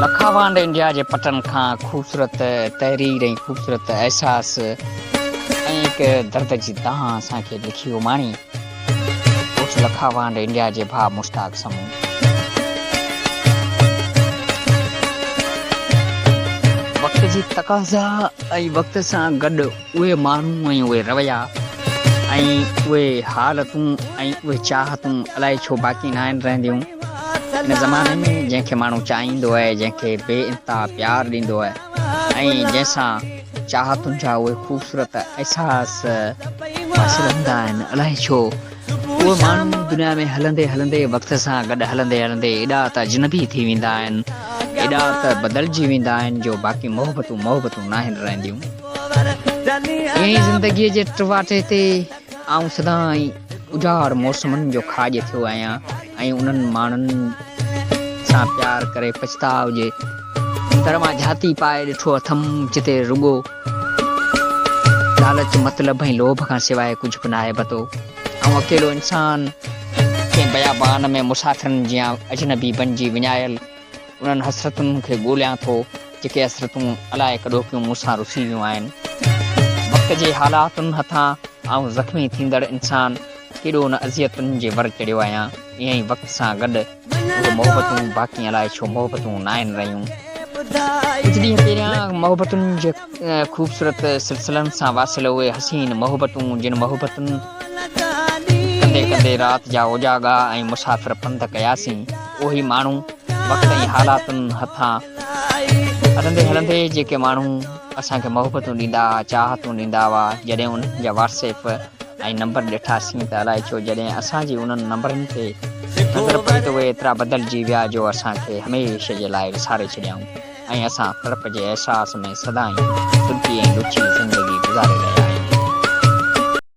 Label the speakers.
Speaker 1: لکاوانڊ India جي پٽن کان خوبصورت تحرير ۽ خوبصورت احساس ۽ هڪ درد جي دانهن اسان کي لکي اماڻي ڳوٺ لکاوانڊ انڊيا جي ڀاء مشتاق سمون. وقت جي تقاضا ۽ وقت سان گڏ اهي ماڻهو ۽ اهي رويا ۽ اهي حالتون ۽ اهي چاهتون الائي ڇو باقي ناهن رهنديون. هن زماني ۾ جنهن کي ماڻهو چاهيندو آهي، جنهن کي بي انتها پيار ڏيندو آهي ۽ جنهن سان چاهتن جا اهي خوبصورت احساس حاصل هوندا آهن، الائي ڇو اهي ماڻهو دنيا ۾ هلندي هلندي وقت سان گڏ هلندي هلندي ايڏا ته اجنبي ٿي ويندا آهن، ايڏا ته بدلجي ويندا آهن جو باقي محبتون محبتون ناهن رهنديون. ائين ئي زندگيء جي ٽواٽي تي آئون سدائين اجاڙ موسمن جو کاڄ ٿيو آهيان ۽ انهن ماڻهن سان پيار ڪري پڇتاء جي تر مان جهاتي پائي ڏٺو اٿم جتي رڳو لالچ، مطلب ۽ لوڀ کان سواء ڪجهه به ناهي بتو. آئون اڪيلو انسان ڪنهن بيابان ۾ مسافرن جيان اجنبي بنجي وڃايل انهن حسرتن کي ڳوليان ٿو، جيڪي حسرتون الائي ڪڏهوڪيون مون سان رسي ويون آهن. وقت جي حالاتن هٿان آئون زخمي ٿيندڙ انسان ڪيڏو نه اذيتن جي ور چڙهيو آهيان. ائين ئي وقت سان گڏ اهي محبتون باقي الائي ڇو محبتون ناهن رهيون. ڪجهه ڏينهن پهريان محبتن جي خوبصورت سلسلن سان واصل اهي حسين محبتون جن محبتن ڪندي ڪندي رات جا اوجاڳا ۽ مسافر پنڌ ڪياسين، اهي ماڻهو وقت ۽ حالاتن هٿان هلندي هلندي جيڪي ماڻهو اسان کي محبتون ڏيندا ها، چاهتون ڏيندا هئا، جڏهن انهن جا واٽس ايپ ۽ نمبر ڏٺاسين ته الائي ڇو جڏهن اسان جي انهن نمبرن تي نظر پئي ته اهي ايترا بدلجي ويا جو اسان کي هميشه جي لاء وساري ڇڏيائون ۽ اسان تڙپ جي احساس ۾ سدائين سڌي ۽ لچي زندگي.